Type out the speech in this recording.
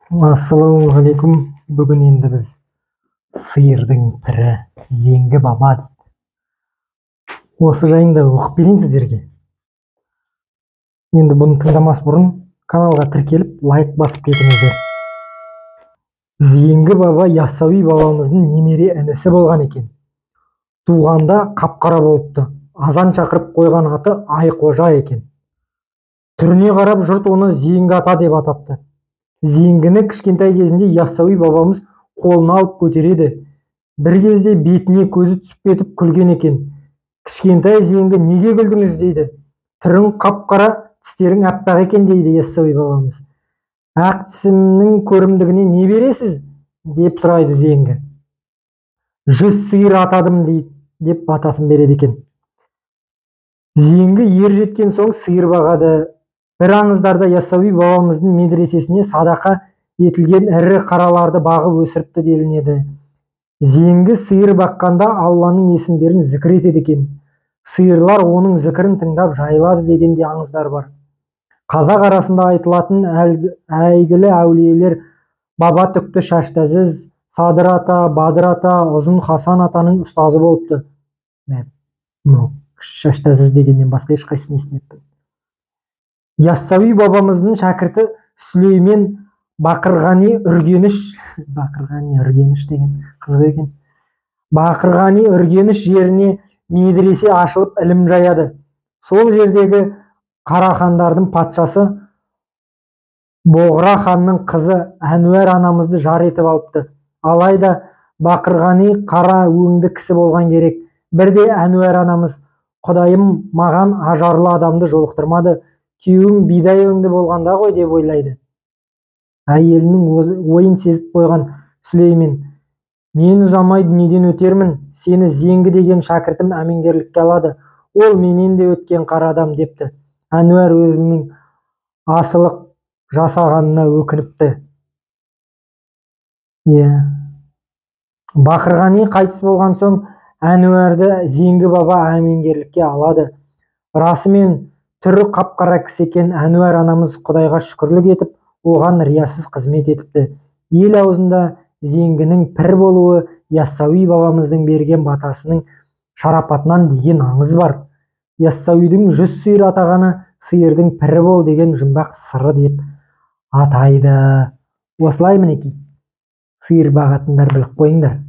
Ассалаумағалейкум. Бүгін енді біз сиырдың пірі Зеңгі баба дейді. Осы жайында оқып берейін сіздерге. Енді бұны тыңдамас бұрын каналға тіркеліп, лайк басып кетіңіздер. Зеңгі баба Яссауи бабамыздың немере інісі болған екен. Туғанда қап-қара болыпты. Азан шақырып қойған аты Айқожа екен. Түріне қарап жұрт оны Зеңгі ата деп атапты. Зеңгіні кішкентай кезінде Яссауи бабамыз қолына алып көтереді. Бір кезде бетіне көзі түсіп кетіп күлген екен. Кішкентай Зеңгі неге күлдіңіз дейді. Түрің қап-қара, тістерің аппақ екен дейді Яссауи бабамыз. Ақ тісімнің көрімдігіне не бересіз деп сұрайды Зеңгі. 100 сиыр атадым дейді деп батасын береді екен. Зеңгі ер жеткен соң сиыр бағады. Бір аңыздарда Яссауи бабамыздың медресесіне садақа етілген ірі қараларды бағып өсіріпті делінеді. Зеңгі сиыр баққанда Алланың есімдерін зікір етеді екен. Сиырлар оның зікірін тыңдап жайылады деген де аңыздар бар. Қазақ арасында айтылатын әйгілі әулиелер Баба Түкті Шаштәзіз, Садыр ата, Бадыр ата, Ұзын Хасан атаның ұстазы болыпты. Шаштәзіз дегеннен басқа ешқайсысын естімеппін. Яссауи бабамыздың шәкірті Сүлеймен Бақырғани Үргеніш, Бақырғани Үргеніш деген қызық екен. Бақырғани Үргеніш жеріне медресе ашылып ілім жаяды. Сол жердегі Қарахандардың патшасы Боғра ханның қызы Әнуар анамызды жар етіп алыпты. Алайда Бақырғани қара өңді кісі болған керек. Бірде Әнуар анамыз: «Құдайым маған ажарлы адамды жолықтырмады, күйеуім бидай өңді болғанда ғой» деп ойлайды. Әйелінің ойын сезіп қойған Сүлеймен: «Мен ұзамай дүниеден өтермін, сені Зеңгі деген шәкіртім әмеңгерлікке алады, ол менен де өткен қара адам» депті. Әнуар өзінің асылық жасағанына өкініпті. Бақырғани қайтыс болған соң Әнуарды Зеңгі баба әмеңгерлікке алады. Расымен түрі қап-қара кісі екен. Әнуар анамыз Құдайға шүкірлік етіп, оған риясыз қызмет етіпті. Ел аузында Зеңгінің пір болуы Яссауи бабамыздың берген батасының шарапатынан деген аңыз бар. Яссауидің 100 сиыр атағаны сиырдың пірі бол деген жұмбақ сыры деп атайды. Осылай мінекей. Сиыр бағатындар біліп қойыңдар.